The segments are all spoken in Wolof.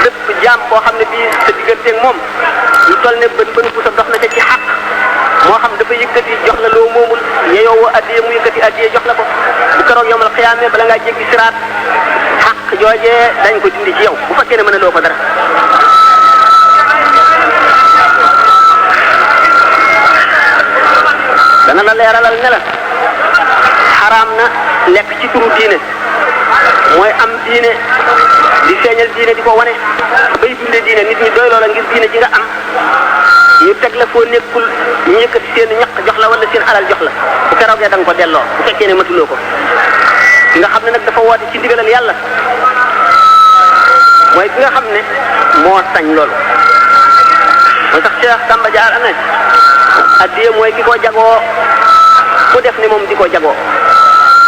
bépp jaam boo xam ne bii sa digganteeg moom lu toll ne bën bu sa dox na ca ci xaq moo xam dafa yëkkati jox la loo moomul yeyoo woo addiye mu yëkkati addiye jox la ko bu keroog yomal xiyaame bala ngaa jéggi siraat xaq joojee dañ ko dindi ci yow bu fekkee ne mën a loo ko dara. dana la leeralal ne la xaraam na lekk ci turu diine mooy am diine di feeñal diine di ko wane bay dundee diine nit ñi doy loola ngir diine ji nga am ñu teg la foo nekkul ñu yëkkati seen ñaq jox la wala seen alal jox la bu keroogee da nga ko delloo bu fekkee ne matuloo ko ki nga xam ne nag dafa woote ci ndigalal yàlla mooy ki nga xam ne moo sañ loolu moo tax Cheikh Samba Diarra ne addiye mooy ki ko jagoo ku def ni moom di ko jagoo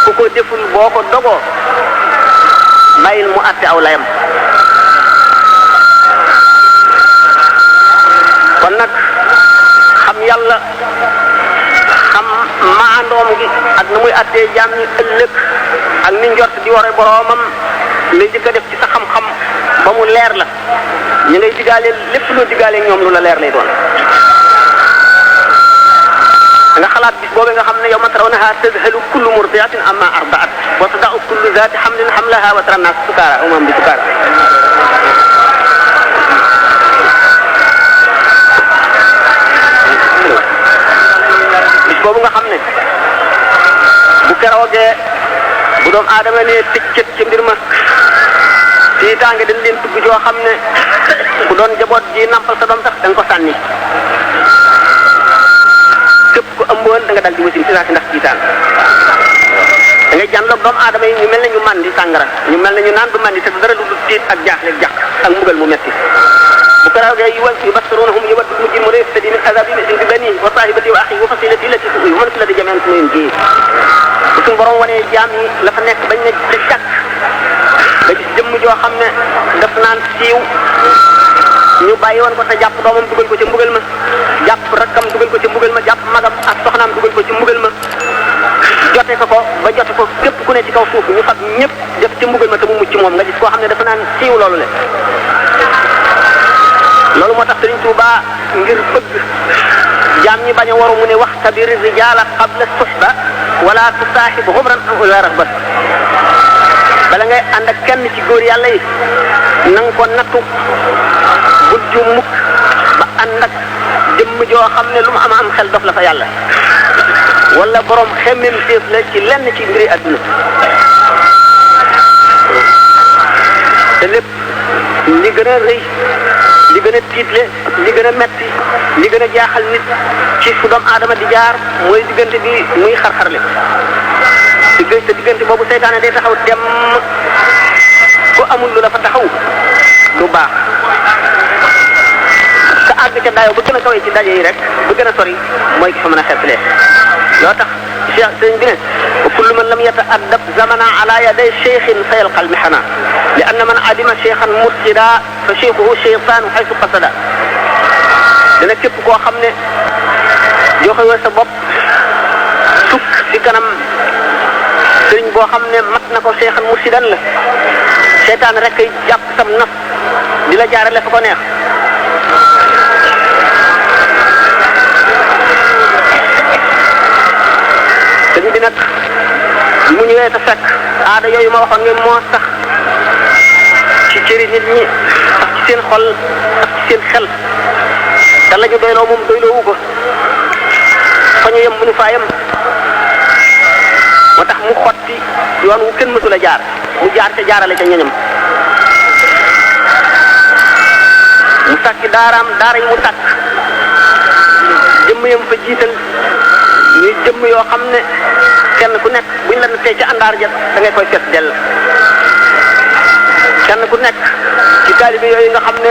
ku ko deful boo ko dogoo bàyyil mu àtte aw layam kon nag xam yàlla xam maandoom gi ak na muy àttee jaam ñi ëllëg ak ni njort di ware boroomam lay jëkk a def ci sa xam-xam ba mu leer la ñu ngay digaaleel lépp loo digaalee ñoom lu la leer lay doon nga xalaat bis boobu nga xam ne yawma tarawnaha tadhalu kullu murdi'atin amma arda'at wa tada'u kullu dhati hamlin hamlaha wa tara an-nas sukara wa ma hum bi sukara bis boobu nga xam ne bu keroogee bu doom aadama ne tëccët ci mbir ma tiitaange dañ leen tugg joo xam ne ku doon jaboot ji nampal sa doom sax da nga ko sànni képp ku ëmboon da nga dal di wasin ci ndax tiitaan da ngay jànloog doomu aadama yi ñu mel ne ñu mandi sàngara ñu mel ne ñu naan bu mandi te dara du tiit ak jaaxle jàq ak mbugal mu metti bu keroogee yubassirunahum yawaddu al-mujrimu la yaftadi min azabi bi banihi wa sahibatihi wa akhihi wa fasilatihi allati tu'wihi wa man fil ardi jami'an thumma yunjihi bu suñu borom wanee jaam yi la fa nekk bañ ne te jàkk ba gis jëmm joo xam ne daf naan siiw ñu bàyyi woon ko te jàpp doomam dugal ko ca mbugal ma jàpp rakkam dugal ko ca mbugal ma jàpp magam ak soxnaam dugal ko ci mbugal ma jote ko ba jote ko képp ku ne ci kaw suuf ñu fab ñëpp def ca mbugal ma te mu mucc moom nga gis koo xam ne dafa naan siiw loolu le loolu moo tax Sëriñ Tuuba ngir bëgg jaam ñi bañ a waru mu ne wax tabir rijaala qabla suhba wala tusaaxib xumran wala rahbat bala ngay ànd ak kenn ci góor yàlla yi na nga ko nattu bul ju mukk ba ànd ak jëmm joo xam ne lu mu am xel dof la fa yàlla wala borom xemmem séef la ci lenn ci mbiri àdduna te lépp li gën a rëy li gën a tiitle li gën a metti li gën a jaaxal nit ci fu doomu aadama di jaar mooy diggante bi muy xar-xarle te diggante boobu seytaane day taxaw dem ku amul lu la fa taxaw lu baax ka àgg ca dayoo ba gën a kawee ci daje yi rek ba gën a sori mooy ki fa mën a xeetlee loo tax cheikh sëriñ bi ne wa kullu man lam yata'addab zamana ala yaday cheikhin sayalqa almihana li anna man adima cheikhan mursida fa cheikhuhu cheytaanu haythu qasada dina képp koo xam ne joxewee sa bopp sukk ci kanam sëriñ boo xam ne mat na ko cheikhan mursidan la seytaan rek ay jàpp sam naf di la jaarale fa ko neex sëriñ bi nag mu ñëwee te fekk aada yooyu ma waxoon nga moo sax ci cëri nit ñi ak ci seen xol ak ci seen xel te la ñu doyloo moom doyloowu ko fa ñu yem mënu faa yem moo tax mu xotti yoon wu kenn mësul a jaar mu jaar ca jaarale ca ñoñam mu sàkki daara yi mu sàkk jëmm yam fa jiital ñuy jëmm yoo xam ne kenn ku nekk buñ la tey ca àndaar ja da ngay koy fees dell kenn ku nekk ci taalibe yooyu nga xam ne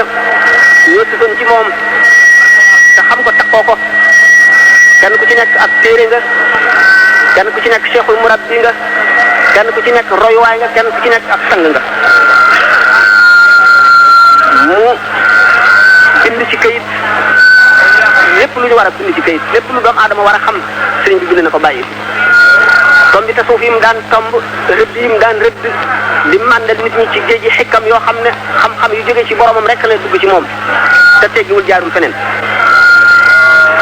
ñoo tësoon ci moom te xam ko takkoo ko kenn ku ci nekk ak téere nga kenn ku ci nekk cheikhul murabbi nga kenn ku ci nekk royuwaay nga kenn ku ci nekk ak sang nga mu bind ci kayit lépp lu ñu war a bind ci kayit lépp lu doomu aadama war a xam sëriñ bi bind na ko bàyyi tomb bi tasawuf yi mu daan tomb rëdd yi mu daan rëdd di màndal nit ñi ci géej gi xekkam yoo xam ne xam-xam yu jógee ci boromam rek la dugg ci moom te teggiwul jaarul feneen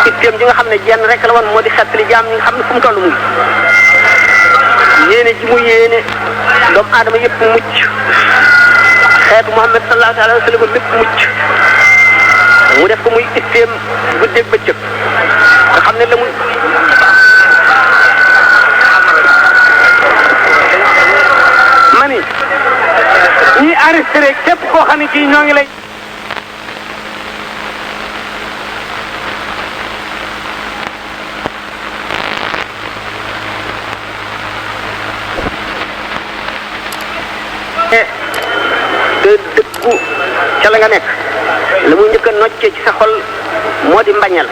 itteem ji nga xam ne jenn rek la woon moo di xettali jaam ñi nga xam ne fu mu toll mu ngi yéene ji mu yéene doomu aadama yëpp mucc xeetu Muhammad sallallahu alayhi wa sallam lépp mucc mu def ko muy itteem guddeeg bëccëg nga xam ne la muy mani ñi arrêté képp koo xam ne kii ñoo ngi lay te dëggu ca la nga nekk la muy njëkk a noccee ci sa xol moo di mbañal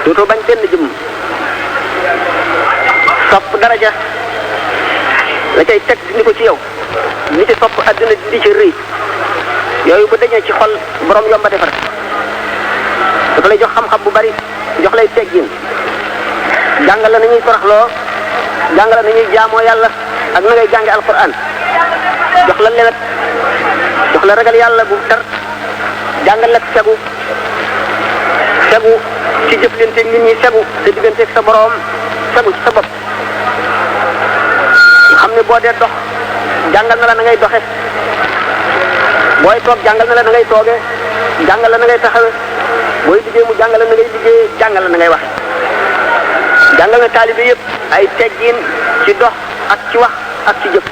dootoo bañ benn jëmm sopp daraja la cay teg dindi ko ci yow li ci sopp àddina di ci rëy yooyu bu dañee ci xol borom yomba defar dafa lay jox xam-xam bu bari jox lay teggin jàngal la nañuy toroxloo jàngal la nañuy jaamoo yàlla ak na ngay jànge alquran jox la lewet jox la ragal yàlla bu tar jàngal la segu ci jëflanteeg nit ñi segu sa digganteeg sa borom segu ci sa bopp nga xam ne boo dee dox jàngal na la na ngay doxe booy toog jàngal na la na ngay tooge jàngal la na ngay taxawe booy liggéey mu jàngal la na ngay liggéey jàngal la na ngay waxe jàngal na taalibe yëpp ay teggin ci dox ak ci wax ak ci jëf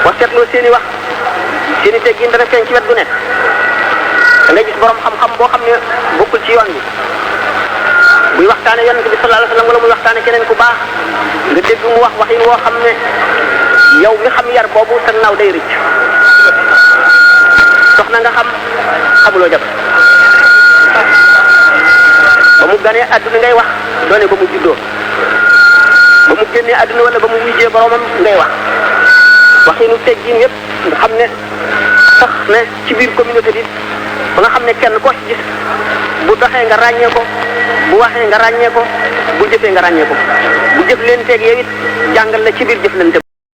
boo seetloo seeni wax seeni teggin dana feeñ ci wet gu nekk da ngay gis borom xam-xam boo xam ne bokkul ci yoon bi buy waxtaane yonent bi sallallahu alayhi wasallam wala muy waxtaane keneen ku baax nga dégg mu wax waxin woo xam ne yow mi xam yar boobu sa naaw day rëcc soxna nga xam xamuloo jabar ba mu ganee àdduna ngay wax doone ba mu juddoo ba mu génnee àdduna wala ba mu wujjee boromam ngay wax waxinu teggin yëpp nga xam ne sax ne ci biir communauté bi ba nga xam ne kenn koo ci gis bu doxee nga ràññee ko bu waxee nga ràññee ko bu jëfee nga ràññee ko bu jëf leen teeg yow it jàngal la ci biir jëf leen